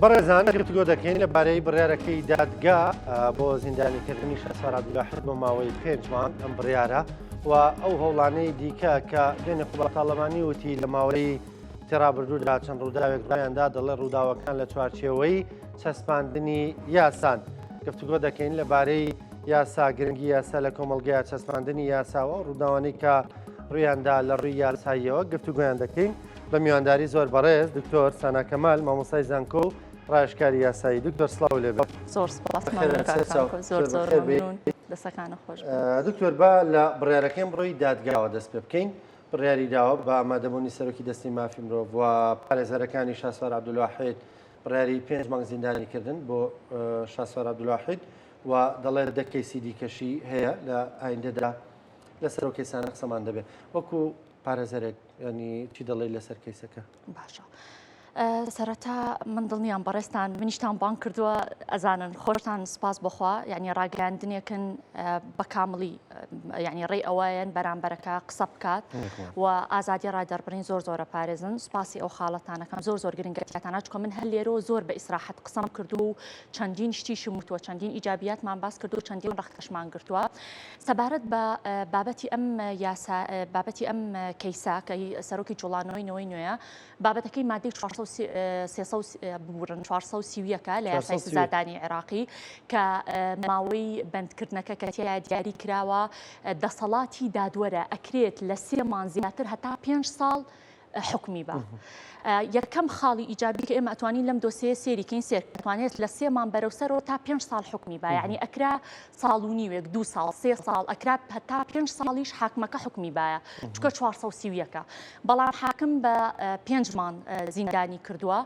بەڕێزان گفتوگۆ دەکەین لە بارەی بڕیارەکەی دادگا بۆ زیندانیکردنی شاسوار عەبدولواحید بۆ ماوەی پێنج مانگ ئەم بڕیارە و ئەو هەوڵانەی دیکە کە دوێنێ قوباد تاڵەبانی وتی لە ماوەی تێڕابردوودا چەند ڕووداوێک ڕوویاندا دەڵێ ڕووداوەکان لە چوارچێوەی چەسپاندنی یاسان گفتوگۆ دەکەین لە بارەی یاسا گرنگی یاسا لە کۆمەڵگەیە چەسپاندنی یاساوە ڕووداوانەی کە ڕوویاندا لە ڕووی یاساییەوە گفتوگۆیان دەکەین بە میوانداری زۆر بەڕێز دکتۆر سانا کەمال مامۆستای زانکۆ و ڕاوێژکاری یاسایی دکتۆر سڵاو لێ بێت. زۆر سپاس مەمنون کاک ئاکۆ زۆر زۆر مەمنون دەسەکانت خۆش بێت. دکتۆر با لە بڕیارەکەی ئەمڕۆی دادگاوە دەست پێ بکەین بڕیاری داوە بە ئامادەبوونی سەرۆکی دەستەی مافی مرۆڤ و پارێزەرەکانی شاسوار عەبدولواحید بڕیاری پێنج مانگ زیندانیکردن بۆ شاسوار عەبدولواحید و دەڵێت دە کەیسی دیکەشی هەیە لە ئایندەدا لەسەر ئەو کەیسانە قسەمان دەبێت وەکو پارێزەرێک ینی چی دەڵێی لەسەر کەیسەکە؟ باشە سەرەتا من دڵنیام بەڕێزتان منیشتان بانگ کردووە ئەزانن خۆشتان سپاس بۆخوا یعنی ڕاگەیاندنێکن بە کامڵی یعنی ڕێی ئەوەیەن بەرامبەرەکە قسە بکات و ئازادی ڕادەربڕین زۆر زۆرە پارێزن سپاسی ئەو خاڵەتانەکەم زۆر زۆر گرنگە تیاتانە چکە من هەر لێرەوە زۆر بە ئیسراحەت قسەم کردو و چەندین شتیشم وتووە چەندین ئیجابیاتمان باس کردو چەندین ڕەخنەشمان گرتووە سەبارەت بە بابەتی ئەم یاسا بابەتی ئەم کەیسە کە سەرۆکی جوڵانەوەی نەوەی نوێیە بابەتەکەی مادەی 400 ببورن 431 لە یاسای سزادانی عێراقی کە ماوەی بەندکردنەکە کە تیایا دیاری کراوە دەسەڵاتی دادوەرە ئەکرێت لە سێ مان زیاتر هەتا پێنج ساڵ حوکمی با. یەکەم خاڵی ئیجابی کە ئێمە ئەتوانین لەم دۆسیەیە سێری کەین سێر ئەتوانێت لە سێ مان بەرەو سەرەوە تا پێنج ساڵ حوکمی با یعنی ئەکرا ساڵ و نیوێک دوو ساڵ سێ ساڵ ئەکرا هەتا پێنج ساڵیش حاکمەکە حوکمی بایە چونکە 431 بەڵام حاکم بە پێنج مان زیندانی کردووە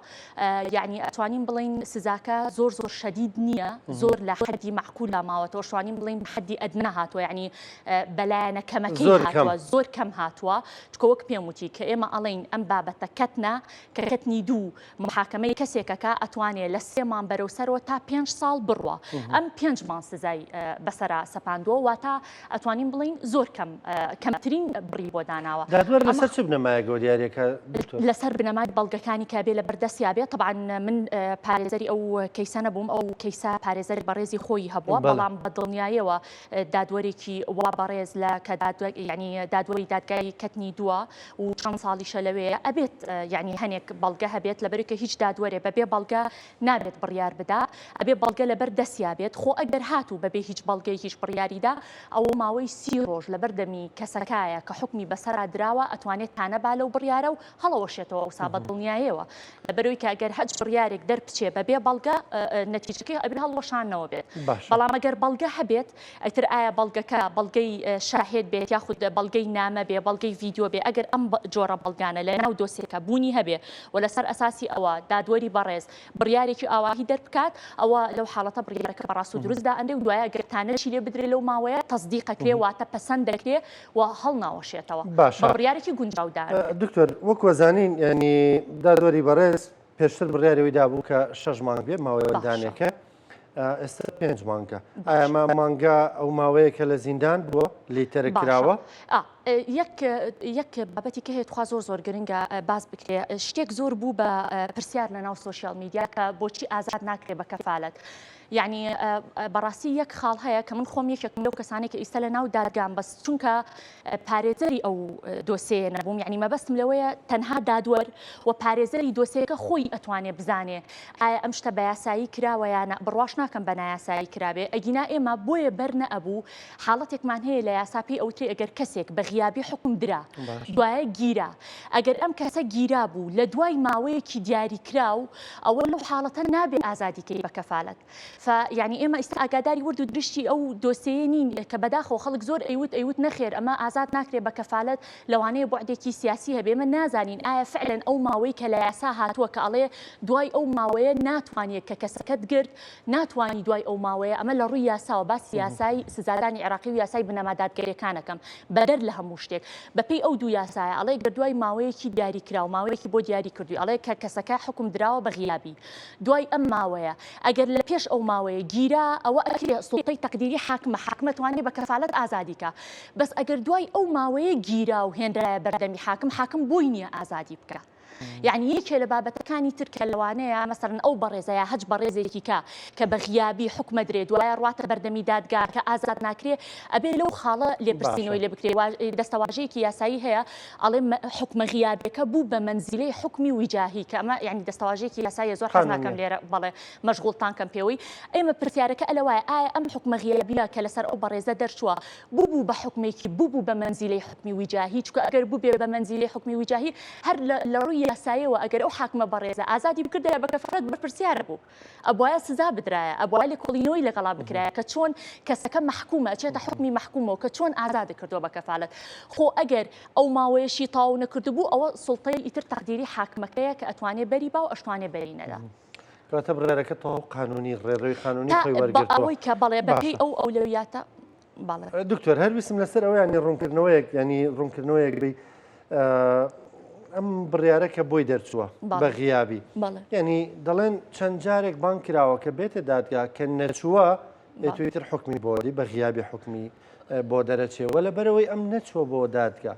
یعنی ئەتوانین بڵین سزاکە زۆر زۆر شەدید نییە زۆر لە حەدی مەعقولا ماوەتەوە شوانین بڵین حەدی ئەدنا هاتووە یعنی بەلایەنە کەمەکەی هاتووە زۆر کەم هاتووە چونکە وەک پێم وتی کە ئێمە ئەڵێین ئەم بابەتە کەتنە کە کەتنی دوو محاکەمەی کەسێکەکە ئەتوانێ لە سێ مان بەرەو سەرەوە تا پێنج ساڵ بڕوا ئەم پێنج مان سزای بەسەرا سەپاندووە واتە ئەتوانین بڵێین زۆر کەم کەمترین بڕی بۆ داناوە. دادوەر لەسەر چ بنەمایەکەوە دیاریەکە دکتۆر؟ لەسەر بنەمای بەڵگەکانی کە بێ لە بەردەستیا بێ تەبعەن من پارێزەری ئەو کەیسە نەبووم ئەو کەیسە پارێزەری بەڕێزی خۆی هەبووە بەڵام بە دڵنیایەوە دادوەرێکی وا بەڕێز لە کە یعنی دادوەری دادگای کەتنی دووە و چەند ساڵیشە لەوێیە ئەبێت یعنی هەنێک بەڵگە هەبێت لەبەرئەوەی کە هیچ دادوەرێ بەبێ بەڵگە نابێت بڕیار بدا ئەبێ بەڵگە لەبەر دەستیا بێت خۆ ئەگەر هاتوو بەبێ هیچ بەڵگەیەکیش بڕیاریدا ئەوە ماوەی سی ڕۆژ لەبەر دەمی کەسەکایە کە حوکمی بەسەرا دراوە ئەتوانێت تانە با لەو بڕیارە و هەڵەوەشێتەوە ئەوسا بە دڵنیایەوە لەبەرئەوەی کە ئەگەر هەچ بڕیارێک دەربچێ بەبێ بەڵگە نەتیجەکەی ئەبێ هەڵوەشاندنەوە بێت بەڵام ئەگەر بەڵگە هەبێت ئیتر ئایا بەڵگەکە بەڵگەی شاهێد بێت یاخود بەڵگەی نامە بێ بەڵگەی ڤیدیۆ بێ ئەگەر ئەم جۆرە بەڵگانە لە ناو دۆسیەکە بوونی هەبێ و لەسەر ئەساسی ئەوە دادوەری بەڕێز بڕیارێکی ئاواهی دەربکات ئەوە لەو حاڵەتە بڕیارەکە بە ڕاست و دروست دائەنرێ و دوایە گەر تانەشی لێ بدرێ لەو ماوەیە تەسدیق ئەکرێ واتە پەسەند دەکرێ و هەڵناوەشێتەوە باشە بە بڕیارێکی گونجاو دائەنرێت. دکتۆر وەک وەزانین یانی دادوەری بەڕێز پێشتر بڕیاری ئەوەی دابوو کە شەش مانگ بێ ماوەی باشە. دانێکە ئێستا پێنج مانگە ئایا باشە. ما مانگە ئەو ماوەیە کە لە زیندان بووە لێی تەرک باشە کراوە؟ ئا یەک یەک بابەتی کە هەیە تخوا زۆر زۆر گرنگە باس بکرێ شتێک زۆر بوو بە پرسیار لە ناو social media کە بۆچی ئازاد ناکرێ بە کەفالەت یەعنی بەڕاستی یەک خاڵ هەیە کە من خۆم یەکێکم لەو کەسانەی کە ئیستا لە ناو دادگام بەس چونکە پارێزەری ئەو دۆسێیە نەبووم یعنی مەبەستم لەوەیە تەنها دادوەر و پارێزەری دۆسێکە خۆی ئەتوانێ بزانێ ئایا ئەم شتە بە یاسایی کراوە یا نا بڕواش ناکەم بە نایاسایی کرابێ ئەگینا ئێمە بۆیە بەر نەئەبوو حاڵەتێکمان هەیە لە یاسا پێی ئەوترێ ئەگەر کەسێک بە غیابی حوکم درا دوایە گیرا ئەگەر ئەم کەسە گیرا بوو لە دوای ماوەیەکی دیاریکراو ئەوە لەو حاڵەتە نابێ ئازادی کەی بە کەفالەت ف یانی ئێمە ئیستا ئاگاداری ورد و درشتی ئەو دۆسێیە نین کە بەداخەوە خەڵک زۆر ئەیوت ئەیوت نەخێر ئەمە ئازاد ناکرێ بە کەفالەت لەوانەیە بوعدێکی سیاسی هەبێ ئێمە نازانین ئایا فعلەن ئەو ماوەی کە لە یاسا هاتووە کە ئەڵێ دوای ئەو ماوەیە ناتوانیە کە کەسەکەت گرت ناتوانی دوای ئەو ماوەیە ئەمە لە ڕووی یاساوە باسی یاسای سزادانی عێراقی و یاسای بنەما دادگەریەکان ئەکەم بەدەر لە هەموو شتێک بەپێی ئەو دوو یاسایە ئەڵێ گەر دوای ماوەیەکی دیاریکراو ماوەیەکی بۆ دیاری کردووی ئەڵێ کە کەسەکە حوکم دراوە بە غیابی دوای ئەم ماوەیە ئەگەر لە پێش ئەو ماوەیە گیرا ئەوە ئەکرێ سوڵتەی تەقدیری حاکمە حاکمە توانێ بە کەفالەت ئازادی کا بەس ئەگەر دوای ئەو ماوەیە گیرا و هێنرایە بەردەمی حاکم حاکم بۆی نییە ئازادی بکا. یەعنی یەکێ لە بابەتەکانی تر کە لەوانەیە مەسەلەن ئەو بەڕێزە یا هەچ بەڕێزێکی کە کە بە غیابی حوکمە درێ دوایە ڕواتە بەردەمی دادگا کە ئازاد ناکرێ ئەبێ لەو خاڵە لێپرسینەوەی لێ بکرێ دەستەواژەیەکی یاسایی هەیە ئەڵێ حوکمە غیابیەکە بوو بە مەنزیلەی حوکمی ویجاهی کە ئەمە یعنی دەستەواژەیەکی یاساییە زۆر حەز ناکەم لێرە بەڵێ مەشغوڵتان کەم پێوەی ئێمە پرسیارەکە ئەلەوایە ئایا ئەم حوکمە غیابیە کە لەسەر ئەو بەڕێزە دەرچووە ببوو بە حوکمێکی ببوو بە مەنزیلەی حوکمی ویجاهی، چونکە ئەگەر بووبێ بە مەنزیلەی حوکمی ویجاهی هەر لە ڕووی یاساییەوە ئەگەر ئەو حاکمە بەڕێزە ئازادی بکردایە بە کەفالەت بەرپرسیار بوو ئەبوایە سزا بدرایە ئەبوایە لێکۆڵینەوەی لەگەڵا بکرایە کە چۆن کەسەکە مەحکومە ئەچێتە حوکمی مەحکومەوە کە چۆن ئازادی کردووە بە کەفالەت خۆ ئەگەر ئەو ماوەیەشی تەواو نەکردبوو ئەوە سوڵتەی ئیتر تەقدیری حاکمەکەیە کە ئەتوانێ بەری با و ئەشتوانێ بەری نەدا. کەواتە بڕیارەکە تەواو قانونی ڕێڕەوی قانونی خۆی وەرگرتووە. ئەوەی کە بەڵێ بەپێی ئەو ئەولەویاتە بەڵێ. دکتۆر هەر ویستم لەسەر ئەوە ینی ڕوونکردنەوەیەک ینی ڕوونکردنەوەیەک بی ئەم بڕیارە کە بۆی دەرچووە بە غیابی ینی دەڵێن چەند جارێک بانگ کراوە کە بێتە دادگا کە نەچووە ئێتویتر حکمی بۆری بە غیابی حکمی بۆ دەرەچێ وە لە بەرەوەی ئەم نەچووە بۆ دادگا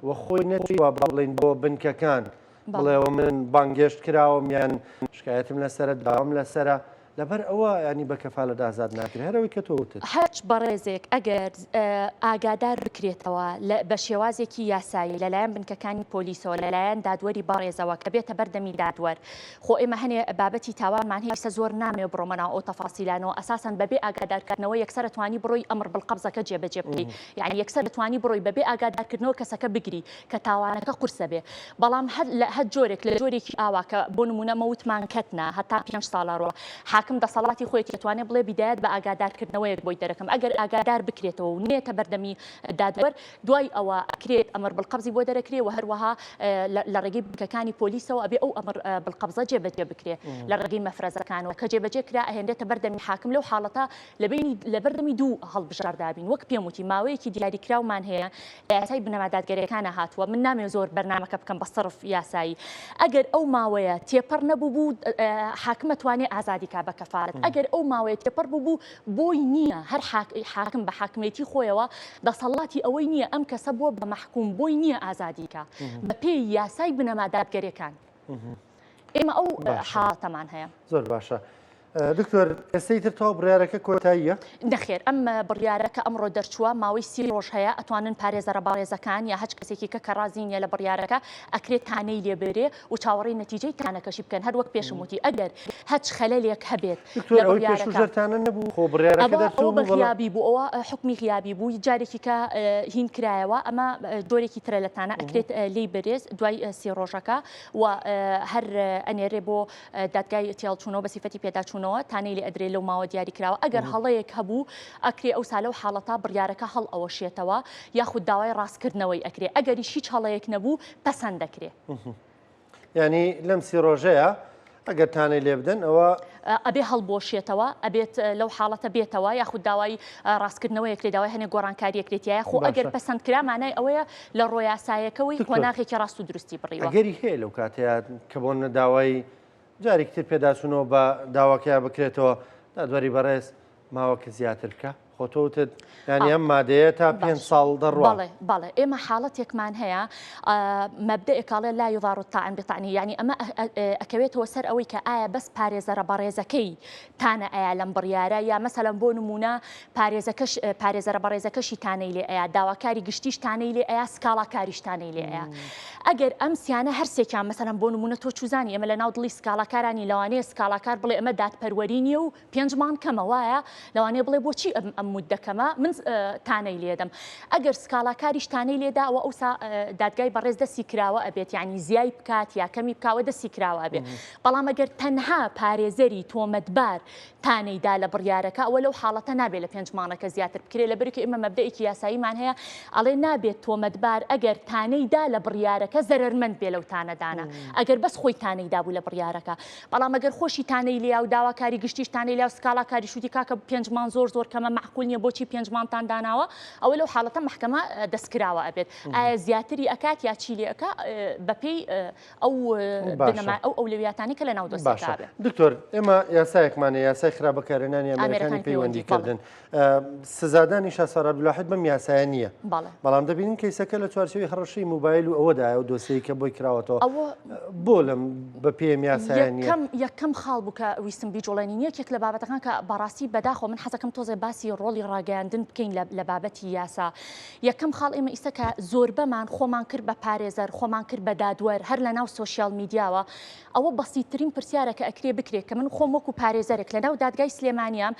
وە خۆی نەچووە بڵین بۆ بنکەکان بڵێەوە من بانگێشت کراوم یان شکایەتم لەسرە داوام لەسرە لەبەر ئەوە یانی بە کەفالەت ئازاد ناکرێ هەر ئەوەی کە تۆ وتت. هەرچ بەڕێزێک ئەگەر ئاگادار بکرێتەوە لە بە شێوازێکی یاسایی لەلایەن بنکەکانی پۆلیسەوە لەلایەن دادوەری بەڕێزەوە کە بێتە بەر دەمی دادوەر خۆ ئێمە هەنێ بابەتی تاوانمان هەیە ئیستا زۆر نامەوێ بڕۆمە ناو ئەو تەفاسیلانەوە ئەساسەن بەبێ ئاگادارکردنەوە یەکسەر ئەتوانی بڕۆی ئەمر بالقبضەکە جێبەجێ بکەی یانی یەکسەر ئەتوانی بڕۆی بەبێ ئاگادارکردنەوە کەسەکە بگری کە تاوانەکە قورسە بێ بەڵام هەر لە هەر جۆرێک لە جۆرێکی ئاوا کە بۆ نموونە ئەمە وتمان کەتنە هەتا پێنج ساڵە ڕۆ حاکم دەسەڵاتی خۆیەتی ئەتوانێ بڵێ بیدایەت بە ئاگادارکردنەوەیەک بۆی دەرەکەم ئەگەر ئاگادار بکرێتەوە و نێتە بەردەمی دادوەر دوای ئەوە ئەکرێت ئەمر بالقبضی بۆ دەرەکرێ و هەروەها لە ڕێگەی بنکەکانی پۆلیسەوە ئەبێ ئەو ئەمر بالقبضە جێبەجێ بکرێ لە ڕێگەی مەفرەزەکانەوە کە جێبەجێ کرا ئەهێنرێتە بەردەمی حاکم لەو حاڵەتە لە بەینی لە بەردەمی دوو هەڵبژاردابین وەک پێم وتی ماوەیەکی دیاریکراومان هەیە لە یاسای بنەما دادگەریەکانا هاتووە من نامەوێت زۆر بەرنامەکە بکەم بە سەرف یاسایی ئەگەر ئەو ماوەیە تێپەڕ نەبوو بوو حاکم ئەتوانێ ئازادی کا بە کەفالەت ئەگەر ئەو ماوەیە تێپەڕ بوو بوو بۆی نییە هەر حاکم بە حاکمێتی خۆیەوە دەسەڵاتی ئەوەی نییە ئەم کەسە بووە بە مەحکوم بۆی نییە ئازادی کا بەپێی یاسای بنەما دادگەریەکان ئێمە ئەو حاڵەتەمان هەیە. زۆر باشە. دکتۆر ئێستا ئیتر تەواو بڕیارەکە کۆتاییە؟ نەخێر ئەم بڕیارە کە ئەمڕۆ دەرچووە ماوەی سی ڕۆژ هەیە ئەتوانن پارێزەرە بەڕێزەکان یا هەچ کەسێکی کە کە ڕازی نیە لە بڕیارەکە ئەکرێت تانەی لێ بێرێ و چاوەڕێی نەتیجەی تانەکەشی بکەن هەر وەک پێشم وتی ئەگەر هەچ خەلەلێک هەبێت دکتۆر لە ئەوەی پێشوو بڕیارەکە ژەر تانە نەبوو خۆ بڕیارەکە ئەوە دەرچوو ئەوە بە بوو بەڵام غیابی بوو ئەوە حوکمی غیابی بوو جارێکی کە هین کرایەوە ئەمە جۆرێکی ترە لە تانە ئەکرێت لێی بەرێز دوای سی ڕۆژەکە و هەر ئەنێرێ بۆ دادگای تێهەڵچوونەوە بە سیفەتی پێداچوونەوە تانەی لێ ئەدرێ لەو ماوە دیاریکراوە ئەگەر هەڵەیەک هەبوو ئەکرێ ئەوسا لەو حاڵەتە بڕیارەکە هەڵئەوەشێتەوە یاخود داوای ڕاستکردنەوەی ئەکرێ ئەگەریش هیچ هەڵەیەک نەبوو پەسەند دەکرێ. یانی لەم سی ڕۆژەیە ئەگەر تانەی لێ بدەن ئەوە. ئەبێ هەڵبوەشێتەوە ئەبێت لەو حاڵەتە بێتەوە یاخود داوای ڕاستکردنەوەیەک لێ داوای هەنێ گۆڕانکاریەک لێ تایە خۆ ئەگەر پەسەند کرا مانای ئەوەیە لە ڕۆیاسایەکەوەی قۆناغێکی ڕاست و دروستی بڕیوە. ئەگەری هەیە لەو کاتەیا کە بۆ نە داوای جارێکی تر پێداچوونەوە بە داواکەیا بکرێتەوە دادوەری بەڕێز ماوەکە زیاتر بکا؟ خۆ تۆ وتت یانی ئەم مادەیە تا پێنج ساڵ دەڕوا. بەڵێ بەڵێ ئێمە حاڵەتێکمان هەیە مەبدەئێک ئەڵێ لا یضار الطاعن بطعنه یانی ئەمە ئەکەوێتەوە سەر ئەوەی کە ئایا بەس پارێزەرە بەڕێزەکەی تانە ئەیا لەم بڕیارە یا مەسەلەن بۆ نموونە پارێزەکەش پارێزەرە بەڕێزەکەشی تانەی لێ ئەیا داواکاری گشتیش تانەی لێ ئەیا سکاڵاکاریش تانەی لێ ئەیا ئەگەر ئەم سیانە هەرسێکیان مەسەلەن بۆ نموونە تۆ چوزانی ئێمە لە ناو دڵی سکاڵاکارانی لەوانەیە سکاڵاکار بڵێ ئەمە دادپەروەری نییە و پێنج مانگ کەمە وایە لەوانەیە بڵێ بۆچی ئەم ئەم موددە کەمە من تانەی لێدەم ئەگەر سکاڵاکاریش تانەی لێدا ئەوە ئەوسا دادگای بەڕێز دەستی کراوە ئەبێت یعنی زیای بکات یا کەمی بکاوە دەستی کراوە ئەبێ بەڵام ئەگەر تەنها پارێزەری تۆمەتبار تانەی دا لە بڕیارەکە ئەوە لەو حاڵەتە نابێت لە پێنج مانگەکە زیاتر بکرێت لەبەرکە ئێمە مەبدەئێکی یاساییمان هەیە ئەڵێ نابێت تۆمەتبار ئەگەر تانەی دا لە بڕیارەکە زەرەرمەند بێ لەو تانەدانە ئەگەر بەس خۆی تانەی دابوو لە بڕیارەکە بەڵام ئەگەر خۆشی تانەی لیا و داواکاری گشتیش تانەی لیا و سکاڵاکاریش وتی کاکە پێنج مانگ زۆر زۆر کەمە. مەعقول نییە بۆچی پێنج مانگتان داناوە ئەوە لەو حاڵەتە مەحکەمە دەستکراوە ئەبێت ئایا زیاتری ئەکات یا چی لێ ئەکا بەپێی ئەو بنەما ئەو ئەولەویاتانەی کە لە ناو دۆسیەکە بێ. دکتۆر ئێمە یاسایەکمانە یاسای خراپ بەکارهێنانی ئامێرەکانی پەیوەندیکردن سزادانی شاسوار عەبدولواحید بەم یاسایە نییە بەڵام دەبینین کەیسەکە لە چوارچێوەی هەڕەشەی موبایل و ئەوەدایە و دۆسیەی کە بۆی کراوەتەوە بۆ لەم بە پێم یاسایە نییە؟ یەکەم خاڵ بوو کە ویستم بیجوڵێنین یەکێک لە بابەتەکان کە بەڕاستی بەداخەوە من حەزەکەم تۆزێ باسی ڕۆڵی ڕاگەیاندن بکەین لە بابەتی یاسا یەکەم خاڵ ئێمە ئیستا کە زۆربەمان خۆمان کرد بە پارێزەر خۆمان کرد بە دادوەر هەر لە ناو سۆشیال میدیاوە ئەوە بەسیترین پرسیارە کە ئەکرێ بکرێت کە من خۆم وەکو پارێزەرێک لە ناو دادگای سلێمانیام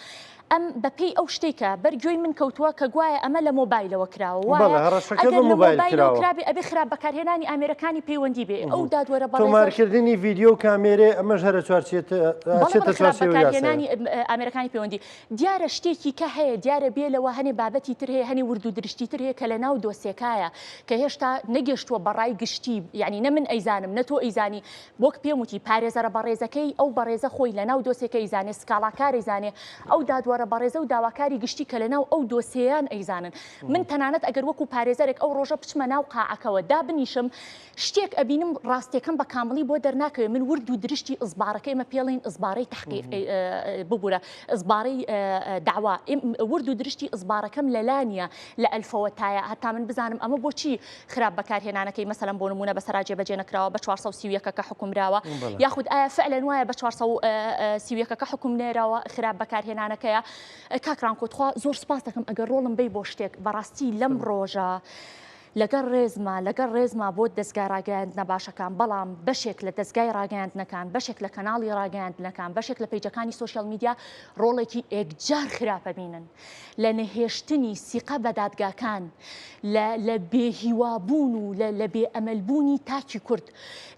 ئەم بە پێی ئەو شتەی کە بەر گوێی من کەوتووە کە گوایە ئەمە لە مۆبایلەوە کراوە وایە بەڵێ هەڕەشەکە ئەگەر بە لە مۆبایل مۆبایلەوە کراوە. کرابێ ئەبێ خراپ بەکارهێنانی ئامێرەکانی پەیوەندی بێ ئەو دادوەرە بەڕێزەش تۆمارکردنی ڤیدیۆ و کامێرێ ئەمەش هەرە چوارچێتە بەڵێ ئەچێتە بەڵێ خراپ چوارچێوەی یاسایە. بەکارهێنانی ئامێرەکانی پەیوەندی دیارە شتێکی کە هەیە دیارە بێ لەوە هەنێ بابەتی تر هەیە هەنێ ورد و درشتی تر هەیە کە لە ناو دۆسێکایە کە هێشتا نەگەشتووە بە ڕای گشتی یعنی نە من ئەیزانم نە تۆ ئەیزانی وەک پێم وتی پارێزەرە بەڕێزەکەی ئەو بەڕێزە خۆی لەناو دۆسێکە ئەیزانێ سکاڵاکار ئەیزانێ ئەو دادوەرە بەڕێزە و داواکاری گشتی کە لەناو ئەو دۆسێیان ئەیزانن من تەنانەت ئەگەر وەکو پارێزەرێک ئەو ڕۆژە بچمە ناو قاعەکەوە دابنیشم شتێک ئەبینم ڕاستیەکەم بە کامڵی بۆ دەرناکەوێ من ورد و درشتی ئزبارەکە ئێمە پێڵین ئزبارەی تحقیق ببورە ئزبارەی داوا ورد و درشتی ئزبارەکەم لەلا نییە لە ئەلفەوە تایە هەتا من بزانم ئەمە بۆچی خراپ بەکارهێنانەکەی مەسەلەن بۆ نموونە بەسەرا جێبەجێ نەکراوە بە 431 ەکە حوکمراوە یاخود ئایا فعلەن وایە بە 431 ەکە حوکم نێراوە خراپ بەکارهێنانەکەیە کاک ڕانکۆ تخوا زۆر سپاس دەکەم ئەگەر ڕۆڵم بەی بۆ شتێک بەڕاستی لەم ڕۆژە لەگەڵ ڕێزما لەگەڵ ڕێزما بۆ دەزگای ڕاگەیاندنە باشەکان بەڵام بەشێک لە دەزگای ڕاگەیاندنەکان بەشێک لە کەناڵی ڕاگەیاندنەکان بەشێک لە page ەکانی social media ڕۆڵێکی ئێکجار خراپە بینن لە نەهێشتنی سیقە بە دادگاکان، لە لە بێ هیوا بوون و لە لە بێ ئەمەل بوونی تاکی کورد،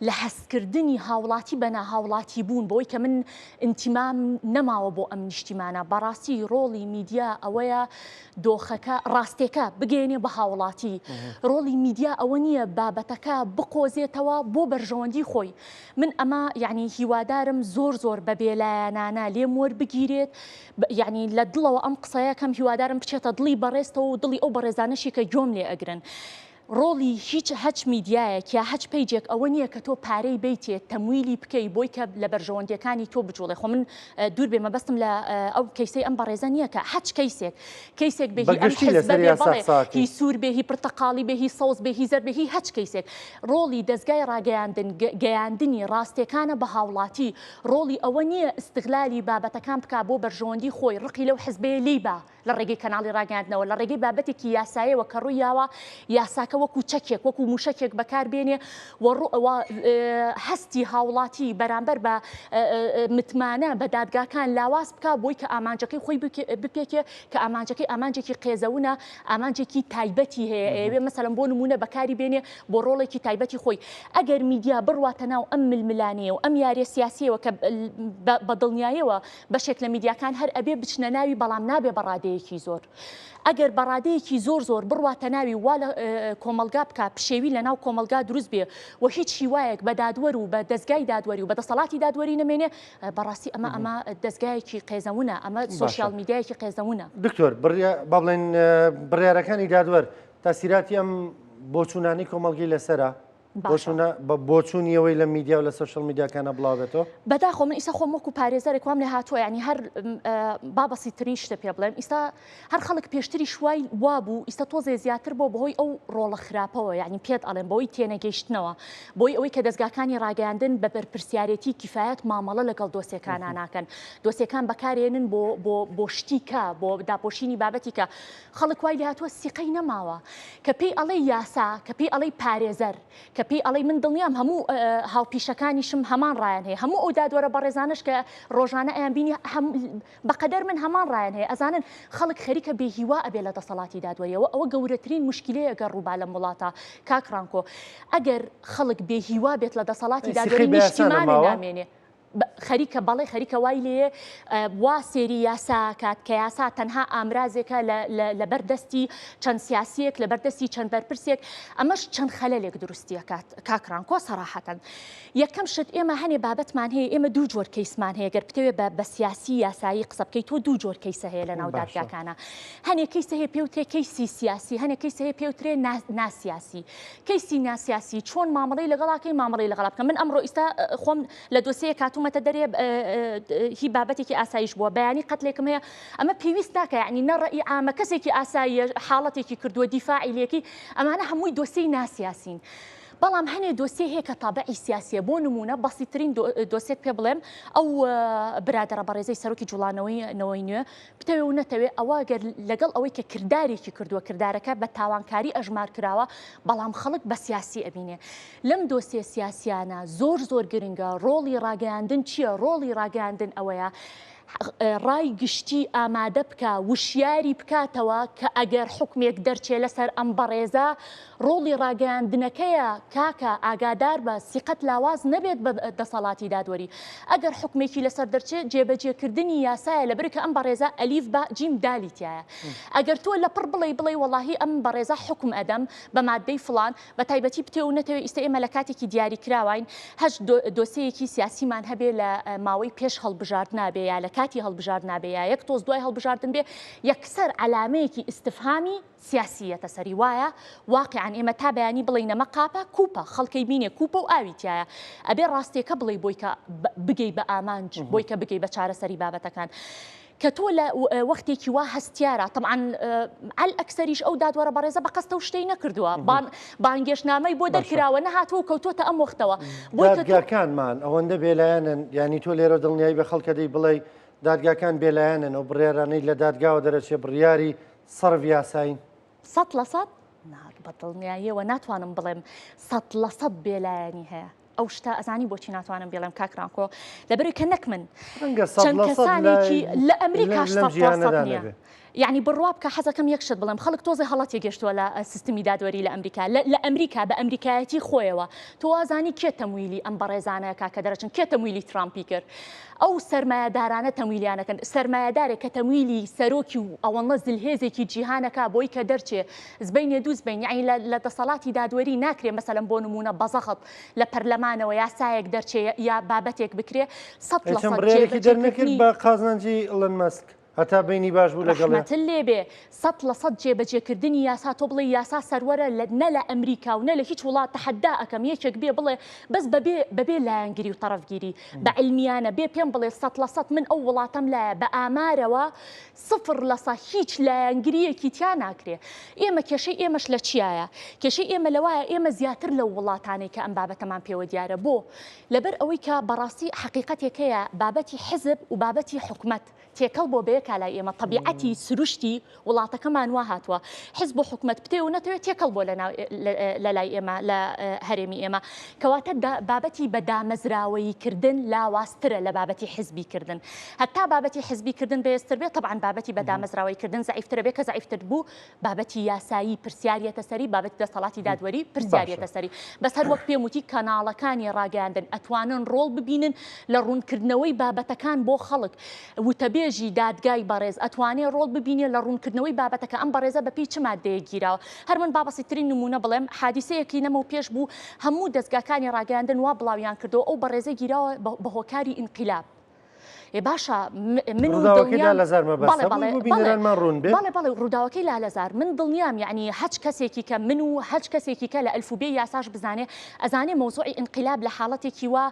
لە هەست کردنی هاوڵاتی بە ناهاوڵاتی بوون بەوەی کە من ئینتیمام نەماوە بۆ ئەم نیشتیمانە، بەڕاستی ڕۆڵی میدیا ئەوەیە دۆخەکە، ڕاستێکە بگەیەنێ بە هاوڵاتی، ڕۆڵی میدیا ئەوە نییە بابەتەکە بقۆزێتەوە بۆ بەرژەوەندی خۆی، من ئەمە یەعنی هیوادارم زۆر زۆر بە بێلایەنانە لێم وەربگیرێت، یەعنی لە دڵەوە ئەم قسەیە کەم هیوادارم بچێتە دڵی بەڕێزتەوە و دڵی ئەو بەڕێزانەشی کە گۆم لێ ئەگرن. ڕۆڵی هیچ هەچ میدیایەک یا هەچ page ێک ئەوە نییە کە تۆ پارەی بەیتێ تەمویلی بکەی بۆی کە لە بەرژەوەندیەکانی تۆ بجوڵێ خۆ من دوور بێ مەبەستم لە ئەو کەیسەی ئەم بەڕێزە نییە کە هەچ کەیسێک کەیسێک بێ هی ئەم حزبە بێ بەڵێ هی سوور بێ هی پرتەقاڵی بێ هی سەوز بێ هی زەرد بێ هی هەچ کەیسێک ڕۆڵی دەزگای ڕاگەیاندن گەیاندنی ڕاستێکانە بە هاوڵاتی ڕۆڵی ئەوە نییە ئیستغلالی بابەتەکان بکا بۆ بەرژەوەندی خۆی، ڕقی لەو حزبەیە لێی با لە ڕێگەی کەناڵی ڕاگەیاندنەوە، لە ڕێگەی بابەتێکی یاسایەوە کە ڕووی یاوە یاساکە وەکو چەکێک، وەکو موشەکێک بەکار بێنێ و هەستی هاوڵاتی بەرامبەر بە متمانە بە دادگاکان لاواز بکا بۆی کە ئامانجەکەی خۆی بپێکێ کە ئامانجەکەی ئامانجێکی قێزەونە، ئامانجێکی تایبەتی هەیە ئەیەوێ مەسەلەن بۆ نموونە بەکاری بێنێ بۆ ڕۆڵێکی تایبەتی خۆی. ئەگەر میدیا بڕواتە ناو ئەم ململانێیە و ئەم یاریە سیاسیەوە کە بە دڵنیایەوە بەشێک لە میدیاکان هەر ئەبێ بچنە ناوی بەڵام نابێ بە ڕادەیەکی زۆر. ئەگەر بە ڕادەیەکی زۆر زۆر بڕواتە ناوی وا لە کۆمەڵگا بکا پشێوی لە ناو کۆمەڵگا دروست بێ و هیچ هیوایەک بە دادوەر و بە دەزگای دادوەری و بە دەسەڵاتی دادوەری نەمێنێ بەڕاستی ئەمە ئەمە دەزگایەکی قێزەونە ئەمە social media یەکی قێزەونە. دکتۆر با بڵێن بڕیارەکانی دادوەر تاسیراتی ئەم بۆچوونانەی کۆمەڵگەی لەسەرە؟ بۆچوونە بە بۆچوونی ئەوەی لە میدیا و لە social media کانە بڵاو بێتەوە؟ بەداخەوە من ئیستا خۆم وەکو پارێزەرێک وام لێ هاتووە یانی هەر با بەسیترین شتە پێ بڵێم ئیستا هەر خەڵک پێشتریش وای وابوو ئیستا تۆزێ زیاتر بۆ بەهۆی ئەو ڕۆڵە خراپەوە یانی پێت ئەڵێم بەوەی تێنەگەیشتنەوە بۆی ئەوەی کە دەزگاکانی ڕاگەیاندن بە بەرپرسیارێتی کیفایەت مامەڵە لەگەڵ دۆسێکانە ناکەن دۆسێکان بەکارێنن بۆ بۆ بۆ شتیکە بۆ داپۆشینی بابەتیکە خەڵک وای لێهاتووە سیقەی نەماوە کە پێی ئەڵێی یاسا، کە پێی ئەڵێی پارێزەر، کە پێی ئەڵێی من دڵنیام هەموو هاوپیشەکانیشم هەمان ڕایان هەیە، هەموو ئەو دادوەرە بەڕێزانەش کە ڕۆژانە ئەیانبینی بەقەدەر من هەمان ڕایان هەیە، ئەزانن خەڵک خەریکە بێهیوا ئەبێ لە دەسەڵاتی دادوەریەوە، ئەوە گەورەترین موشکیلەیە گەر ڕووبا لەم وڵاتە کاک ڕانکۆ، ئەگەر خەڵک بێهیوا بێت لە دەسەڵاتی سیقەی دادوەری بە یاسا نیشتیمانە نەماوە؟ نامێنێ. خەریکە بەڵێ خەریکە وای لێیە وا سێری یاسا کات کە یاسا تەنها ئامرازێکە لەبەر دەستی چەند سیاسیەک لەبەر دەستی چەند بەرپرسێک ئەمەش چەند خەلەلێک دروستیەکات کاک ڕانکۆ سەراحەتەن یەکەم شت ئێمە هەنێ بابەتمان هەیە ئێمە دوو جۆر کەیسمان هەیە گەر بتەوێ بە بە سیاسی یاسایی قسە بکەیت تۆ دوو جۆر کەیسە هەیە لە ناو دادگاکانە هەنێ کەیسە هەیە پێوترێ کەیسی سیاسی هەنێ کەیسە هەیە پێوترێ ناسیاسی کەیسی ناسیاسی چۆن مامەڵەی لەگەڵاکەی مامەڵەی لەگەڵا بکە من ئەمڕۆ ئیستا خۆم لە دۆسیەیەک هاتوومەتە دەرێ هی بابەتێکی ئاسایش بووە بەیانی قەتلێکم هەیە ئەمە پێویست ناکە یعنی نە ڕەئی عامە کەسێکی ئاساییە حاڵەتێکی کردووە دیفاعی لێکی ئەمانە هەمووی دۆسیەی ناسیاسین. بەڵام هەنێ دۆسیە هەیە کە تابعی سیاسیە بۆ نمونە بەسیترین دۆسیەت پێ بڵێم ئەو برادەرە بەڕێزەی سەرۆکی جوڵانەوەی نەوەی نوێ بتەوێ و نەتەوێ ئەوە گەر لەگەڵ ئەوەی کە کردارێکی کردووە کردارەکە بە تاوانکاری ئەژمار کراوە بەڵام خەڵک بە سیاسی ئەبینێ لەم دۆسیە سیاسیانە زۆر زۆر گرنگە ڕۆڵی ڕاگەیاندن چییە ڕۆڵی ڕاگەیاندن ئەوەیە ڕای گشتی ئامادە بکا وشیاری بکاتەوە کە ئەگەر حوکمێک دەرچێ لەسەر ئەم بەڕێزە ڕۆڵی ڕاگەیاندنەکەیە کاکە ئاگاداربە سیقەت لاواز نەبێت بە دەسەڵاتی دادوەری ئەگەر حوکمێکی لەسەر دەرچێ جێبەجێکردنی یاسایە لەبەر کە ئەم بەڕێزە ئەلیف با جیم دالی تیایە ئەگەر تۆ لەپڕ بڵێی بڵێی وەڵاهی ئەم بەڕێزە حوکم ئەدەم بە مادەی فڵان بە تایبەتی بتێ و نەتەوێ ئیستە ئێمە لە کاتێکی دیاریکراواین هەچ دۆسێیەکی سیاسیمان هەبێ لە ماوەی پێش هەڵبژاردنا بێ یا لە کاتی هەڵبژاردنا بێ یا یەک تۆز دوای هەڵبژاردن بێ یەکسەر عەلامەیەکی ئیستفهامی سیاسی یەتە سەری وایە واقیعەن ئێمە تا بەیانی بڵێین ئەمە قاپە کوپە خەڵکەی بینێ کوپە و ئاوی تیایە ئەبێ ڕاستیەکە بڵێی بۆی کە بگەی بە ئامانج بۆی کە بگەی بە چارەسەری بابەتەکان. کە تۆ لە وەختێکی وا هەستیارە تەبعەن عەل ئەکسەریش ئەو دادوەرە بەڕێزە بە قەستەو شتەی نەکردووە بان بانگێشتنامەی بۆ دەرکراوە نەهاتووە و کەوتۆتە ئەم وەختەوە بۆی کە تۆ دادگاکانمان ئەوەندە بێلایەنن یانی تۆ لێرە دڵنیایی بە خەڵکە دەی بڵێی دادگاکان بێلایەنن ئەو بڕیارانەی لە دادگاوە دەرەچێ بڕیاری سەرف یاسایین؟ 100% نا بە دڵنیاییەوە ناتوانم بڵێم 100% بێلایەنی هەیە. ئەو شتە ئەزانی بۆچی ناتوانم بیڵێم کاک ڕانکۆ لەبەرەوەی کە نەک من ڕەنگە سەد چەند لە سەد لە کەسانێکی لە ئەمریکاش لەم سەد لە سەد جیهانەدا نییە نەبێ. یعنی بڕوا بکە حەزەکەم یەک شت بڵێم خەڵک تۆزێ هەڵە تێگەشتووە لە سیستمی دادوەری لە ئەمریکا لە لە ئەمریکا بە ئەمریکایەتی خۆیەوە تۆ وازانی کێ تەمویلی ئەم بەڕێزانە کا کە دەرەچن کێ تەمویلی ترامپی کرد ئەو سەرمایەدارانە تەمویلیانەکەن سەرمایەدارێک کە تەمویلی سەرۆکی و ئەوەنڵە زلهێزێکی جیهانەکە بۆی کە دەرچێ زبینێ دوو زبین یعنی لە لە دەسەڵاتی دادوەری ناکرێ مەسەلەن بۆ نمونە بەزەغت لە پەرلەمانەوە یاسایەک دەرچێ یا بابەتێک بکرێ سەد ئەی لە چەند سەد بڕیارێکی دەرنەکرد جێبەجێکردنی بە قازانجی ئیڵن مەسک هەتا بەینی باش بوو لەگەڵیا. ڕەحمەتت لێ بێ 100% جێبەجێکردنی یاسا تۆ بڵێی یاسا سەروەرە لە نە لە ئەمریکا و نە لە هیچ وڵات تەحەدا ئەکەم یەکێک بێ بڵێ بەس بەبێ بەبێ لایەنگری و تەڕەفگیری بە عیلمیانە بێ پێم بڵێ 100% من ئەو وڵاتەم لایە بە ئامارەوە سفر لە سە هیچ لایەنگرییەکی تیا ناکرێ. ئێمە کێشەی ئێمەش لە چیایە؟ کێشەی ئێمە لەوایە ئێمە زیاتر لەو وڵاتانەی کە ئەم بابەتەمان پێوە دیارە. بۆ؟ لەبەر ئەوەی کە بەڕاستی حەقیقەتێک هەیە بابەتی حزب و بابەتی حکومەت تێکەڵ بۆ بەیەکا لای ئێمە تەبیعەتی سروشتی وڵاتەکەمان وا هاتووە حزب و حکومەت بتەوێ و نەتەوێ تێکەڵ بۆ لەناو لە لای ئێمە لە هەرێمی ئێمە کەواتە بابەتی بە دامەزراوەیی کردن لاوازترە لە بابەتی حزبی کردن. هەتا بابەتی حزبی کردن بەهێزتر بێت تەبعەن بابەتی بە دامەزراوەیی کردن زەعیفترە بێت کە زەعیفتر بوو بابەتی یاسایی پرسیار یەتە سەری بابەتی دەسەڵاتی دادوەری پرسیار یەتە سەری بەس هەر وەک پێم وتی کەناڵەکانی ڕاگەیاندن ئەتوانن ڕۆڵ ببینن لە ڕوونکردنەوەی بابەتەکان بۆ خەڵک وتەبێژی دادگای بەڕێز ئەتوانێ ڕۆڵ ببینێ لە ڕوونکردنەوەی بابەتەکە ئەم بەڕێزە بەپێی چ مادەیەک گیراوە هەر من با بەسیترین نموونە بڵێم حادیسەیەکی لەمەو پێش بوو هەموو دەزگاکانی ڕاگەیاندن وا بڵاویان کردەوە ئەو بەڕێزە گیراوە بە هۆکاری ئینقیلاب ئێ باشە من و ڕووداوەکەی دڵنیام لالەزار بەڵێ مەبەستە بەڵێ بۆ بەڵێ بینەرانمان ڕوون بێت. بەڵێ بەڵێ ڕووداوەکەی لالەزار من دڵنیام یەعنی هەچ کەسێکی کە من و هەچ کەسێکی کە لە ئەلفوبێی یاساش بزانێ ئەزانێ مەوزوعی ئینقیلاب لە حاڵەتێکی وا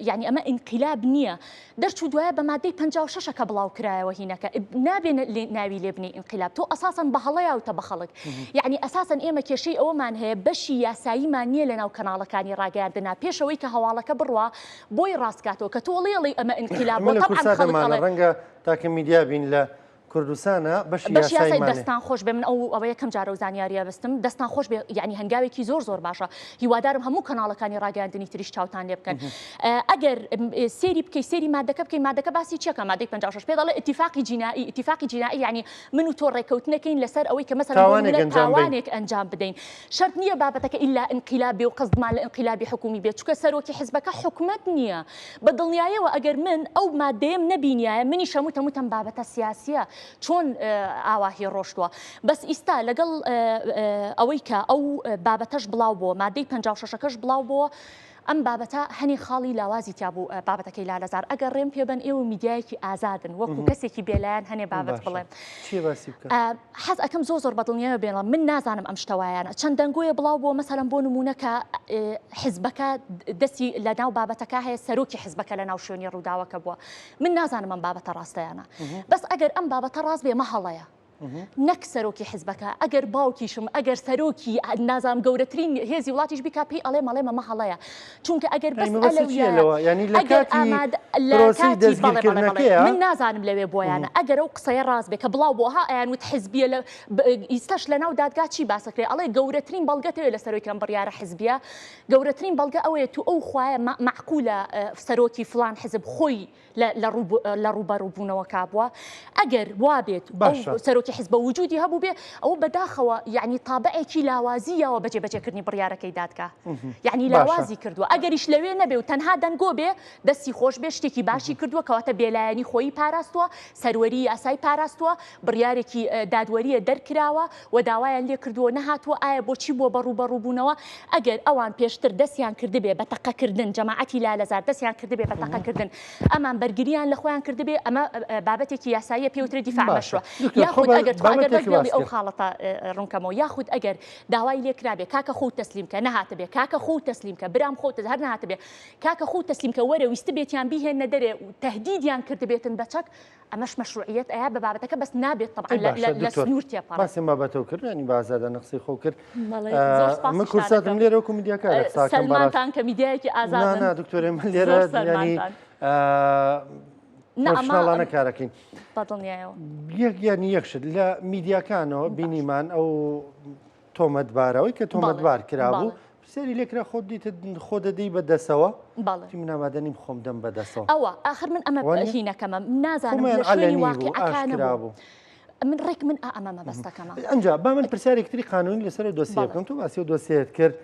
یەعنی ئەمە ئینقیلاب نییە دەرچوو دوایە بە مادەی 56 کە بڵاو کرایەوە هینەکە نابێ ناوی لێ بنێی ئینقیلاب تۆ ئەساسەن بە هەڵە یاوتە بە خەڵک یەعنی ئەساسەن ئێمە کێشەی ئەوەمان هەیە بەشی یاساییمان نییە لەناو کەناڵەکانی ڕاگەیاندنا پێشەوەی کە هەواڵەکە بڕوا بۆی ڕاست کاتەوە کە تۆ ئەڵێی ئەڵێی ئەمە ئینقیلاب ئەمە بووە لە تەبعەن کوردساتە خەڵک مانە ئەڵێ. ڕەنگە تاکە میدیا بین لە. کوردستانە بەشی بەشی یاسای یاسایمان هەیە. دەستان خۆش بێ من ئەو ئەوە یەکەم جارە و زانیاریە بستم دەستان خۆش بێ یعنی هەنگاوێکی زۆر زۆر باشە هیوادارم هەموو کەناڵەکانی ڕاگەیاندنی تریش چاوتان لێ بکەن ئەگەر سێری بکەی سێری مادەکە بکەی مادەکە باسی چیەکە مادەی 56 پێ دەڵێ اتفاقی جینایی اتفاقی جینایی یعنی من و تۆ ڕێکەوتنەکەین لەسەر ئەوەی کە مەسەلەن بۆ تاوانێک نمونە ئەنجام بەین. تاوانێک ئەنجام بدەین شەرت نییە بابەتەکە ئیلا ئینقیلاب بێ و قەسدمان لە ئینقیلابی حکومی بێ چونکە سەرۆکی حزبەکە حکومەت نییە بە دڵنیایەوە ئەگەر من ئەو مادەیەم نەبینیایە منیش هەمووتەم وتم بابەتە سیاسیە چۆن ئاواهی ڕۆشتووە بەس ئیستا لەگەڵ ئەوەی کە ئەو بابەتەش بڵاو بووە مادەی 56 ەکەش بڵاو بووە ئەم بابەتە هەنێ خاڵی لاوازی تیا بوو بابەتەکەی لالەزار ئەگەر ڕێم پێ بەن ئێوە میدیایەکی ئازادن وەکو کەسێکی بێلایەن هەنێ بابەت بڵێم حەز ئەکەم زۆر زۆر بەدڵنیایەوە بێڵم من نازانم ئەم شتە وایانە چەند دەنگۆیە بڵاو بووە مەسەلەن بۆ نموونە کە حزبەکە دەستی لە ناو بابەتەکە هەیە سەرۆکی حزبەکە لە ناو شوێنی ڕووداوەکە بووە من نازانم ئەم بابەتە ڕاستەیانە بەس ئەگەر ئەم بابەتە ڕاست بێ مە هەڵەیە نەک سەرۆکی حزبەکە ئەگەر باوکیشم ئەگەر سەرۆکی نازانم گەورەترین هێزی وڵاتیش بیکا پێی ئەڵێم ئەڵێم ئەمە هەڵەیە چونکە ئەگەر بەس ئەلەویایە یانی لە ئەگەر کاتی ئامادە لە پرۆسەی کاتی بەڵێ بەڵێ بەڵێ دەستگیرکردنەکەیە من نازانم لەوێ بۆیانە ئەگەر ئەو قسەیە ڕاست بێ کە بڵاو بۆ ها ئەیان وت حزبیە لە ئیستاش لە ناو دادگا چی باسەکرێ ئەڵێ گەورەترین بەڵگە تەوێ لە سەرۆکی ئەم بڕیارە حزبیە گەورەترین بەڵگە ئەوەیە تو ئەو خوایە مەعقولە سەرۆکی فڵان حزب خۆی لە ڕووبەڕووبوونەوەکە بووە ئەگەر وابێت باشە. سەرۆکی حزبە وجودی هەبوو بێ ئەوە بەداخەوە یعنی تابعێکی لاوازی یاوە بە جێبەجێکردنی بڕیارەکەی دادگا یعنی باشە. لاوازی کردووە ئەگەریش لەوێ نەبێ و تەنها دەنگۆ بێ دەستی خۆش بێ شتێکی باشی کردووە کەواتە بێلایەنی خۆیی پاراستووە سەروەری یاسای پاراستووە بڕیارێکی دادوەریە دەرکراوە و داوایان لێ کردووە نەهاتووە ئایا بۆچی بووە بە ڕووبەڕووبوونەوە ئەگەر ئەوان پێشتر دەستیان کردبێ بە تەقەکردن جەماعەتی لالەزار دەستیان کردبێ بە تەقەکردن ئەمان بەرگریان لە خۆیان کردبێ ئەمە بابەتێکی یاساییە پێوترێ دیفاع باشە مەشروع دکتۆر خۆ یاخود بە ئەگەر تخوا ئەگەر بەس بابەتێکی بێڵی باس ئەو کرد خاڵەتە ڕوونکەمەوە یاخود ئەگەر داوای لێ کرابێ کاکە خۆو تەسلیم کە نەهاتبێ کاکە خۆو تەسلیم کە برام خۆو هەر نەهاتبێ کاکە خۆو تەسلیم کە وەرە ویستبێتیان بیهێننە دەرێ و تەهدیدیان کردبێتن بە چەک ئەمەش مەشروعیەت ئەیا بە بابەتەکە بەس نابێت ئەی تەبعەن باشە لە دکتۆر سنوور تێپەڕێت. باسم بابەتەو کرد ینی بە ئازادانە قسەی خۆ کرد بەڵێ زۆر من سپاسیشتان کورساتم ئەکەم. لێرە وەکو میدیاکارە قساکەم بەڕاست سەلمانتان کە میدیایەکی نا ئازادن نا دکتۆر ئێمە لێرە زۆر ینی سەلمانتان. نا ئەمە پرۆفشناڵانە کارەکەین بەدڵنیایەوە. یەک یعنی یەک شت لە میدیاکانەوە باش. بینیمان ئەو تۆمەتبارەوەی کە بەڵێ تۆمەتبار کرابوو بەڵێ. پرسیاری لێکرا خۆت دیتت خۆ دەدەی بە دەسەوە بەڵێ. وتی من ئامادە نیم خۆم دەم بە دەسەوە. ئەوە ئاخر من ئەمە وا نییە؟ هینەکەمە نازانم خۆمان لە شوێنی عەلەنی بوو واقیعەکە ئاشکرا نەبوو بوو. من ڕێک من ئا ئەمە مەبەستەکەمە. ئەنجا با من پرسیارێکی تری قانونی لەسەر ئەو دۆسیە بەڵێ. بکەم تۆ باسی ئەو دۆسیەت کرد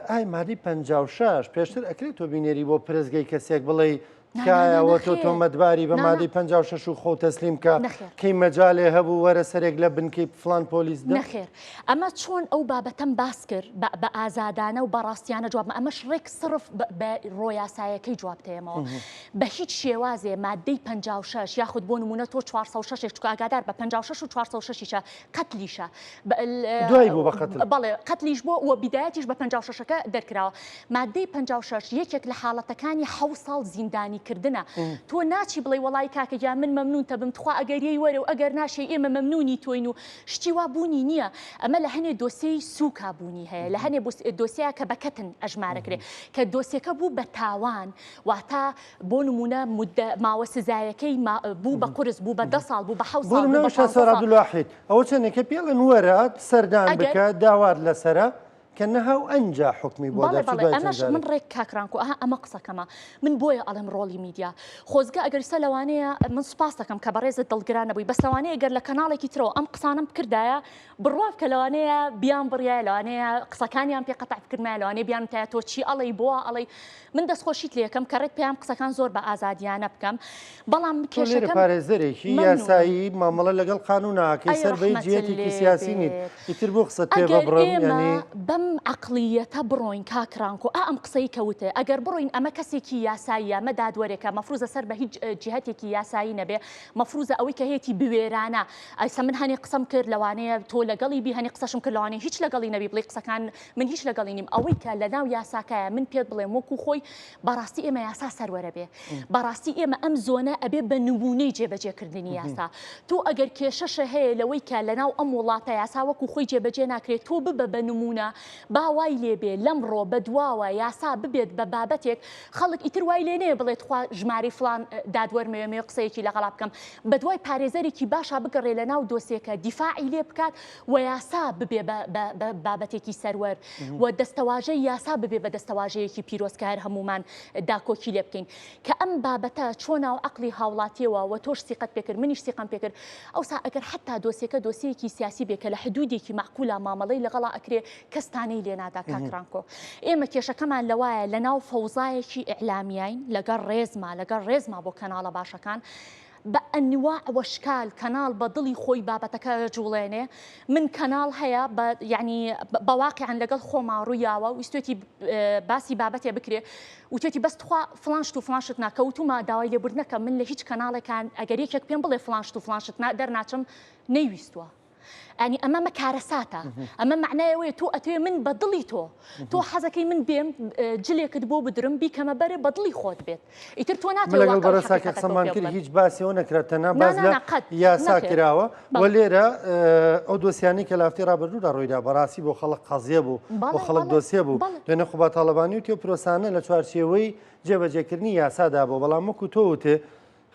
ئای مادەی 56 پێشتر ئەکرێت تۆ بینێری بۆ پرسگەی کەسێک بڵێی تکایە وە تۆ تۆمەتباری بە مادەی 56 و خۆ تەسلیم کە کەی مەجالێ هەبوو وەرە سەرێک لە بنکەی فلان پۆلیس دە. نەخێر ئەمە چۆن ئەو بابەتەم باس کرد بە ئازادانە و بە ڕاستیانە جوابمە ئەمەش ڕێک سڕف بە ڕۆیاسایەکەی جواب تێمەوە بە هیچ شێوازێ مادەی 56 یاخود بۆ نمونە تۆ 406 چکە ئاگادار بە 56 و 406یشە قەتلیشە دوای بوو بە قەتل. بەڵێ قەتلیش بووە و بیدایەتیش بە 56 ەکە دەرکراوە. مادەی 56 یەکێک لە حاڵەتەکانی حەوت ساڵ زیندانی کردنە. تۆ ناچی بڵێی وەڵایی کاکە گیان من مەمنونتە بم تخوا ئەگەر یەی وەرە و ئەگەر ناشێی ئێمە مەمنونی تۆین و شتی وا بوونی نییە. ئەمە لە هەنێ دۆسێی سووکا بوونی هەیە لە هەنێ دۆسێیا کە بە کەتن ئەژمارەکرێ کە دۆسێکە بوو بە تاوان واتە بۆ نموونە مودە ماوە سزایەکەی بوو بە قورس بوو بە دە ساڵ بوو بە حەوت بۆ ساڵ بوو نموونە بە شاسوار 15 ساڵ. عەبدولواحید ئەوە چەندێکە پێڵێن وەرە سەردان ئەگەر بکە داوات لەسەرە کە نەها و ئەنجا حوکمی بۆ بەڵێ دەرچوو بەڵێ دوای چەند ئەمەش من جارێک. ڕێک کاک ڕانکۆ ئەها ئەمە قسەکەمە من بۆیە ئەڵێم ڕۆڵی میدیا خۆزگە ئەگەر ئیستا لەوانەیە من سوپاس دەکەم کە بەڕێزت دڵگران نەبووی بەس لەوانەیە گەر لە کەناڵێکی ترەوە ئەم قسانەم بکردایە بڕوا بکە لەوانەیە بیان بڕیایە لەوانەیە قسەکانیان پێ قەتع بکردمایە لەوانەیە بیان وتایە تۆ چی ئەڵێی بۆ ئەڵێی من دەستخۆشیت لێکەم کە ڕێک پێیان قسەکان زۆر بە ئازادیانە بکەم بەڵام تۆ لێرە کێشەکەم پارێزەرێکی مەمنونم یاسایی مامەڵە لەگەڵ قانون ناکەی ئەی سەر بە هیچ ڕەحمەتت جیهەتێکی لێ سیاسی نیت بێت ئیتر بۆ قسەت پێ ئەگەر ببڕم ئێمە یانی بەم عەقڵیەتە بڕۆین کاک ڕانکۆ ئا ئەم قسەی کە وتت ئەگەر بڕۆین ئەمە کەسێکی یاساییە ئەمە دادوەرێکە مەفروزە سەر بە هیچ جیهەتێکی یاسایی نەبێ مەفروزە ئەوەی کە هەیەتی بوێرانە ئەیسا من هەنێ قسەم کرد لەوانەیە تۆ لەگەڵی بی هەنێ قسەشم کرد لەوانەیە هیچ لەگەڵی نەبی بڵێی قسەکان من هیچ لەگەڵی نیم ئەوەی کە لەناو یاساکایە من پێت بڵێم وەکو خۆی بەڕاستی ئێمە یاسا سەروەرە بێ بەڕاستی ئێمە ئەم زۆنە ئەبێ بە نمونەی جێبەجێکردنی یاسا تۆ ئەگەر کێشەشە هەیە لەوەی کە لەناو ئەم وڵاتە یاسا وەکو خۆی جێبەجێ ناکرێت تۆ ببە بە نمونە. با وای لێ بێ لەمڕۆ بەدواوە یاسا ببێت بە بابەتێک خەڵک ئیتر وای لێ نەیە بڵێ تخوا ژمارەی فڵان دادوەر مەوێ مەوێ قسەیەکی لەگەڵا بکەم بەدوای پارێزەرێکی باشا بگەڕێ لەناو دۆسێکە دیفاعی لێ بکات و یاسا ببێ بە بە بابەتێکی سەروەر و دەستەواژەی یاسا ببێ بە دەستەواژەیەکی پیرۆز کە هەر هەموومان داکۆکی لێ بکەین کە ئەم بابەتە چۆ ناو عەقڵی هاوڵاتیەوە و تۆش سیقەت پێکرد منیش سیقەم پێکرد ئەوسا ئەگەر حەتا دۆسیەکە دۆسیەیەکی سیاسی بێ کە لە حدودێکی مەعقولا مامەڵەی لەگەڵا ئەکرێ کەس تانەی لێ نادا کاک ڕانکۆ ئێمە کێشەکەمان لەوایە لەناو فەوزایەکی ئیعلامیاین لەگەڵ ڕێزما لەگەڵ ڕێزما بۆ کەناڵە باشەکان بە ئەنواع وەشکال کەناڵ بە دڵی خۆی بابەتەکە ئەجوڵێنێ من کەناڵ هەیە بە یعنی بە واقعا لەگەڵ خۆما ڕوویاوە ویستێتی باسی بابەتێ بکرێ وتێتی بەس تخوا فڵان شت و فڵان شت نا کە وتومە داوای لێبوردن نەکەم من لە هیچ کەناڵێکان ئەگەر یەکێک پێم بڵێ فڵان شت و فڵان شت نا دەرناچم نەیویستووە ئەنی ئەمە مە کارەساتە ئەمە معنای ئەوەیە تۆ ئەتەوێ من بە دڵی تۆ تۆ حەزەکەی من بێم جلێکت بۆ بدرم بیکەمە بەرێ بە دڵی خۆت بێت ئیتر تۆ ناتەوێ لەگەڵ واقع و بەڕێز کاکە حەقیقەتەکەو قسەمان پێ کرد بڵێم هیچ باسی ئەوە نەکرا تەنها نا باس نا لە نا قەت یاسا نەخێر کراوە و بەڵێ لێرە ئەو دۆسیانەی کە لە هەفتەی ڕابردوودا ڕوویدا بەڕاستی بۆ خەڵک قەزیە بوو بۆ بەڵێ خەڵک بەڵێ دۆسیە بوو بەڵێ دوێنێ قوباد تاڵەبانی وتی ئەو پرۆسانە لە چوارچێوەی جێبەجێکردنی یاسادا بووە بەڵام وەکو تۆ وتێ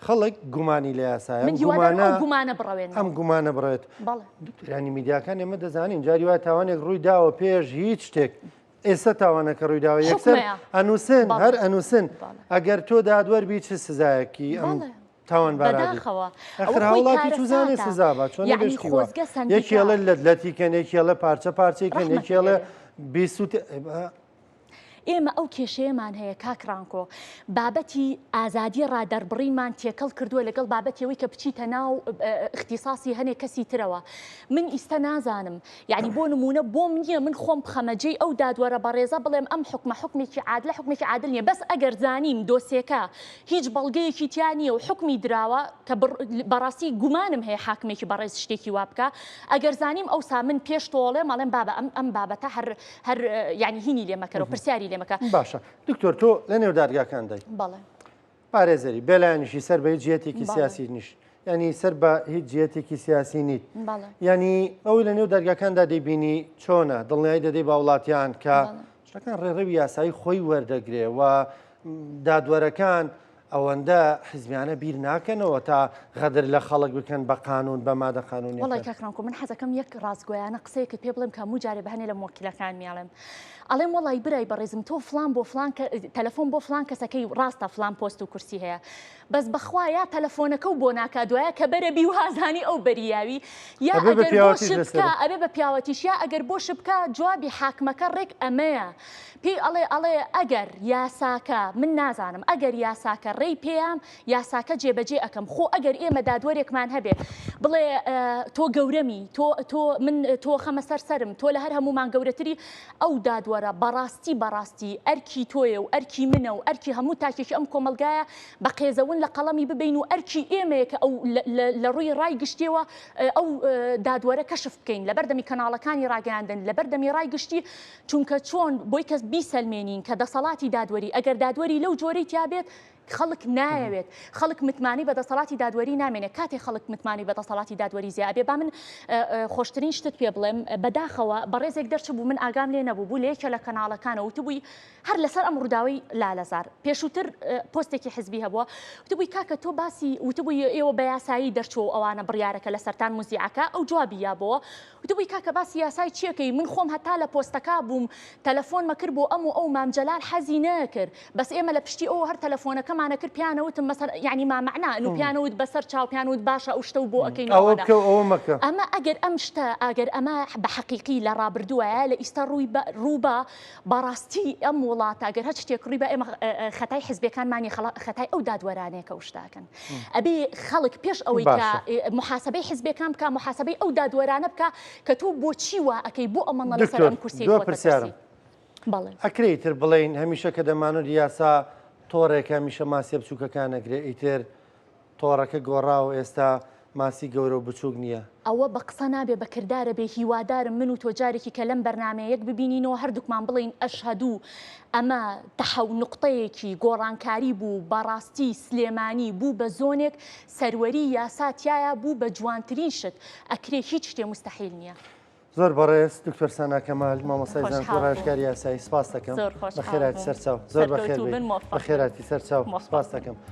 خەڵک گومانی لە یاسایە من ئەم هیوادارم گومانە ئەو گومانە ئەم بڕەوێننەوە گومانە بڕێت بەڵێ دکتۆر یانی میدیاکان ئێمە دەزانین جاری وایە تاوانێک ڕووی داوە پێش هیچ شتێک ئێستا تاوانەکە ڕووی داوە یەکسەر حوکمەیە ئەنووسن بەڵێ هەر ئەنووسن بەڵێ ئەگەر تۆ دادوەر بی چ سزایەکی ئەم بەڵێ تاوانبارە ئەدەی بەداخەوە ئەوە ئەخر خۆی هاوڵاتی چوزانێ کارەساتە سزا با چۆن یەعنی نەبێ شتی وا خۆزگە یەکی سەندیکا ئەڵێ لەت لەتی کەن یەکی ئەڵێ پارچە پارچەی کەن ڕەحمەتی یەکی ئەڵێ لێ بێ. بیسووتێ ئێمە ئەو کێشەیەمان هەیە کاک ڕانکۆ، بابەتی ئازادی ڕادەربڕینمان تێکەڵ کردووە لەگەڵ بابەتی ئەوەی کە بچیتە ناو ئیختیساسی هەنێ کەسی ترەوە. من ئیستە نازانم، یەعنی بۆ نموونە بۆم نییە من خۆم بخەمە جێی ئەو دادوەرە بەڕێزە بڵێم ئەم حوکمە حوکمێکی عادلە حوکمێکی عادل نییە، بەس ئەگەر زانیم دۆسێکە هیچ بەڵگەیەکی تیا نییە و حوکمی دراوە کە بەڕاستی گومانم هەیە حاکمێکی بەڕێز شتێکی وا بکا، ئەگەر زانیم ئەوسا من پێش تۆڵێم ئەڵێم بابە ئەم ئەم بابەتە هەر هەر یانی هینی لێ مەکەرەوە پرسیاری لێ مەکە. باشە دکتۆر تۆ لە نێو دادگاکاندای. بەڵێ. پارێزەری بێلایەنیشی سەر بە هیچ جیهتێکی سیاسی نیش ینی سەر بە هیچ جیهتێکی سیاسی نیت ینی ئەوەی لە نێو دەرگاکاندا دەیبینی چۆنە دڵنیایی دەدەی بە وڵاتیان کە شتەکان ڕێڕەوی یاسایی خۆی وەردەگرێ و دادوەرەکان ئەوەندە حیزبیانە بیر ناکەنەوە تا غەدر لە خەڵک بکەن بە قانون بە مادە قانونیەکان. وەڵای کاک ڕانکۆ من حەزەکەم یەک ڕاستگۆیانە قسەیەکت پێ بڵێم کە هەموو جارێ بە هەنێ لە موەکیلەکانمی ئەڵێم ئەڵێم وەڵای برای بەڕێزم تۆ فڵان بۆ فڵان کە تەلەفۆن بۆ فڵان کەسەکەی ڕاستە فڵان پۆست و کورسی هەیە بەس بەخوا یا تەلەفۆنەکە و بۆ ناکا دوایە کە بەرە بی و هازانی ئەو بەریاوی یا ئەبێ بە ئەگەر بۆ پیاوەتیش شت لەسەر بکا ئەبێ بە پیاوەتیش یا ئەگەر بۆ شت بکا جوابی حاکمەکە ڕێک ئەمەیە پێی ئەڵێ ئەڵێ ئەگەر یاساکە من نازانم ئەگەر یاساکە ڕێی پێیام یاساکە جێبەجێ ئەکەم خۆ ئەگەر ئێمە دادوەرێکمان هەبێ بڵێ تۆ گەورەمی تۆ تۆ من تۆ خەمە سەر سەرم تۆ لە هەر هەمومان گەورەتری ئەو دادوەرە بەڕاستی بەڕاستی ئەرکی تۆیە و ئەرکی منە و ئەرکی هەموو تاکێکی ئەم کۆمەڵگایە بە قێزەون لە قەڵەمی ببین و ئەرکی ئێمەیە کە ئەو لە ڕووی ڕای گشتیەوە ئەو دادوەرە کەشف بکەین لەبەردەمی کەناڵەکانی ڕاگەیاندن لەبەردەمی ڕای گشتی چونکە چۆن بۆی کەس بیسەلمێنین کە دەسەڵاتی دادوەری ئەگەر دادوەری لەو جۆرەی تیا بێت خەڵک نایەوێت خەڵک متمانەی بە دەسەڵاتی دادوەری نامێنێت کاتێ خەڵک متمانەی بە دەسەڵاتی دادوەری زیا ئەبێ با من خۆشترین شتت پێ بڵێم بەداخەوە بەڕێزێک دەرچبوو من ئاگام لێ نەبوو بوو لە یەکێ لە کەناڵەکانەوە وتبووی هەر لەسەر ئەم ڕووداوەی لالەزار پێشووتر پۆستێکی حزبی هەبووە وتبووی کاکە تۆ باسی وتبووی ئێوە بە یاسایی دەرچووە و ئەوانە بڕیارەکە لەسەرتان موزیعەکە ئەو جوابی یابەوە وتبوی کاکە باسی یاسای چیەکەی من خۆم هەتا لە پۆستەکا بووم تەلەفۆنمە کرد بۆ ئەم و ئەو مام جەلال حەزی نەکرد بەس ئێمە لە پشتی ئەوە هەر تەلەفۆنەکەمانە کرد پیانەوتم مەسەل یعنی ما مەعنا ئەنو پیانەوت بەسەر چاو پیانوت باشە ئەو شتە و بۆ ئەکەین ئەوە بکە و ئەوە مەکە. ئەمە ئەگەر ئەم شتە ئەگەر ئەمە بە حەقیقی لە ڕابردووایە لە ئیستا ڕووی بە ڕوو بە بەڕاستی ئەم وڵاتە ئەگەر هەچ شتێک ڕووی بە ئێمە خەتای حزبەکانمانی خەتای ئەو دادوەرانەیە کە ئەو شتە ئەکەن. ئەبێ خەڵک پێش ئەوەی کە محاسبەی حزبەکان بکە محاسبەی ئەو دادوەرانە بکە کە تۆ بۆچی وا ئەەکەی بۆ ئەمەڵە لەسەر ئەم کورسی پرسیارم ئەکرێ ئیتر بڵێین هەمیشە کە دەمانوت یاسا تۆڕێکە هەمیشە ماسیە بچووکەکان ئەگرێ ئیتر تۆڕەکە گۆڕاوە ئێستا ماسی گەورە و بچووک نییە. ئەوە بە قسە نابێ بە کردارە بێ هیوادارم من و تۆ جارێکی کە لەم بەرنامەیە یەک ببینینەوە هەردووکمان بڵێین ئەشهەدوو ئەمە تەحەو نوقتەیەکی گۆڕانکاری بوو بەڕاستی سلێمانی بوو بە زۆنێک سەروەری یاسا تیایا بوو بە جوانترین شت ئەکرێ هیچ شتێ موستەحیل نییە. زۆر بەڕێز دکتۆر سانا کەمال مامۆستای زانکۆ ڕاوێژکاری یاسایی سپاس دەکەم زۆر خۆشحاڵ بەخێرهاتی بووم. سەرچاو زۆر بەخێر سەرکەوتوو بێی بن، مۆفەق بن. بەخێرهاتی سەرچاو مۆفەق سپاس بن. دەکەم.